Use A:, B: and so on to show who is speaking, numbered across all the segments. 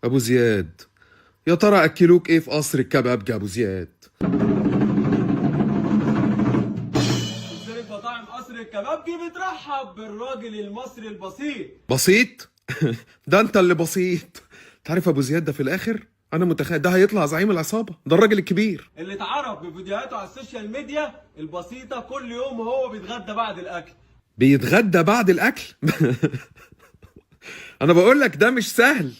A: ابو زياد، يا ترى اكلوك ايه في قصر الكبابجي يا ابو زياد؟
B: سلسلة مطاعم قصر الكبابجي بترحب بالراجل المصري البسيط.
A: بسيط؟ ده انت اللي بسيط. تعرف ابو زياد ده في الاخر انا متخيل ده هيطلع زعيم العصابة، ده الراجل الكبير
B: اللي اتعرف بفيديوهاته على ال social media البسيطة، كل يوم وهو بيتغدى بعد الأكل.
A: بيتغدى بعد الاكل. انا بقول لك ده مش سهل،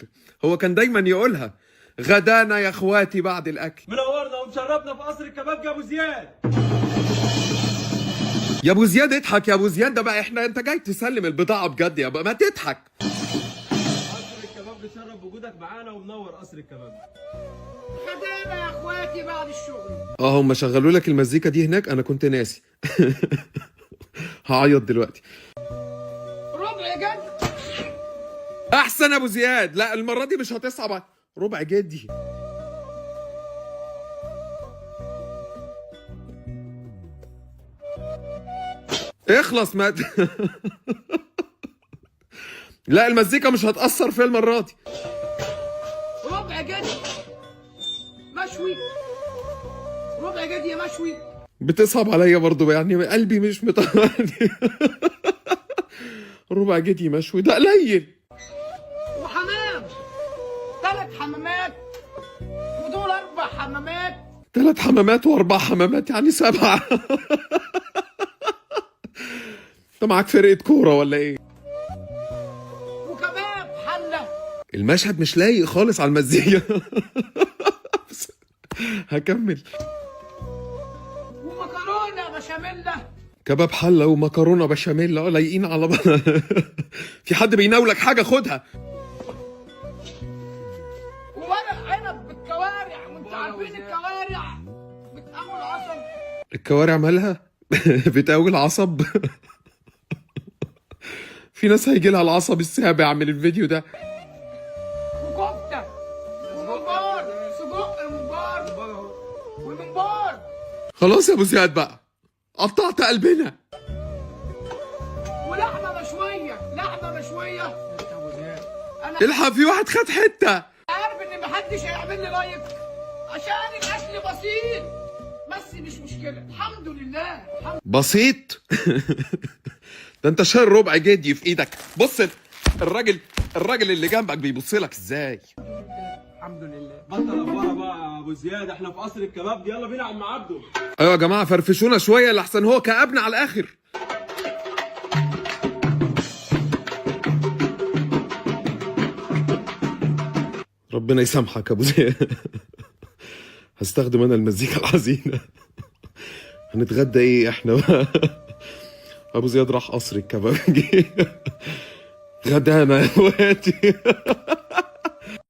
A: هو كان دايما يقولها غدانا يا اخواتي بعد الاكل.
B: منورنا ومشرفنا في قصر الكبابجي يا أبو زياد.
A: يا ابو زياد اضحك يا ابو زياد، ده بقى احنا انت جاي تسلم البضاعة بجد يا بقى، ما تضحك.
B: قصر الكبابجي شرف بوجودك معانا ومنور قصر الكبابجي.
C: غدانا يا اخواتي بعد الشغل.
A: اه هم شغلوا لك المزيكا دي هناك، انا كنت ناسي. هعيط دلوقتي.
C: ربع جد.
A: احسن ابو زياد، لا المرة دي مش هتصعب. ربع جدي. اخلص ما لا المزيكا مش هتأثر في المرة دي.
C: ربع جدي مشوي، ربع جدي مشوي.
A: بتصعب عليا برضو، يعني قلبي مش مطمئن. ربع جدي مشوي ده قليل.
C: وحمام، 3 حمامات، ودول 4 حمامات.
A: 3 حمامات و4 حمامات يعني 7. انت معاك فرقة كورة ولا ايه؟
C: وكباب حلة.
A: المشهد مش لايق خالص على المزيكا. هكمل.
C: ومكرونة بشاميل.
A: كباب حلة ومكرونة بشاميل لايقين على بعض. في حد بيناولك حاجة خدها.
C: وورق عنب بالكوارع، وانت عارفين الكوارع بتقوي العصب.
A: الكوارع مالها؟ بتقوي العصب. في ناس هيجي لها العصب السابع من الفيديو ده.
C: وكفتة وممبار، سجق الممبار والممبار.
A: خلاص يا ابو زياد بقى، قطعت قلبنا.
C: ولحمة مشوية، لحمة مشوية. أنا
A: الحق في واحد خد حتة.
C: عارف إن محدش هيعمل لي like عشان الأكل بسيط، بس مش مشكلة، الحمد لله. الحمد
A: بسيط. ده انت شايل ربع جدي في ايدك. بص الراجل اللي جنبك بيبص لك ازاي.
C: الحمد لله.
B: بطل أفورة بقى يا أبو زياد، احنا في قصر الكبابجي، يلا بينا عم عبده.
A: ايوه يا جماعة فرفشونا شوية لحسن هو كأبنا على الاخر. ربنا يسامحك يا ابو زياد. هستخدم انا المزيكا الحزينة. هنتغدى ايه احنا بقى؟ ابو زياد راح قصر الكبابجي. غدانا يا اخواتي.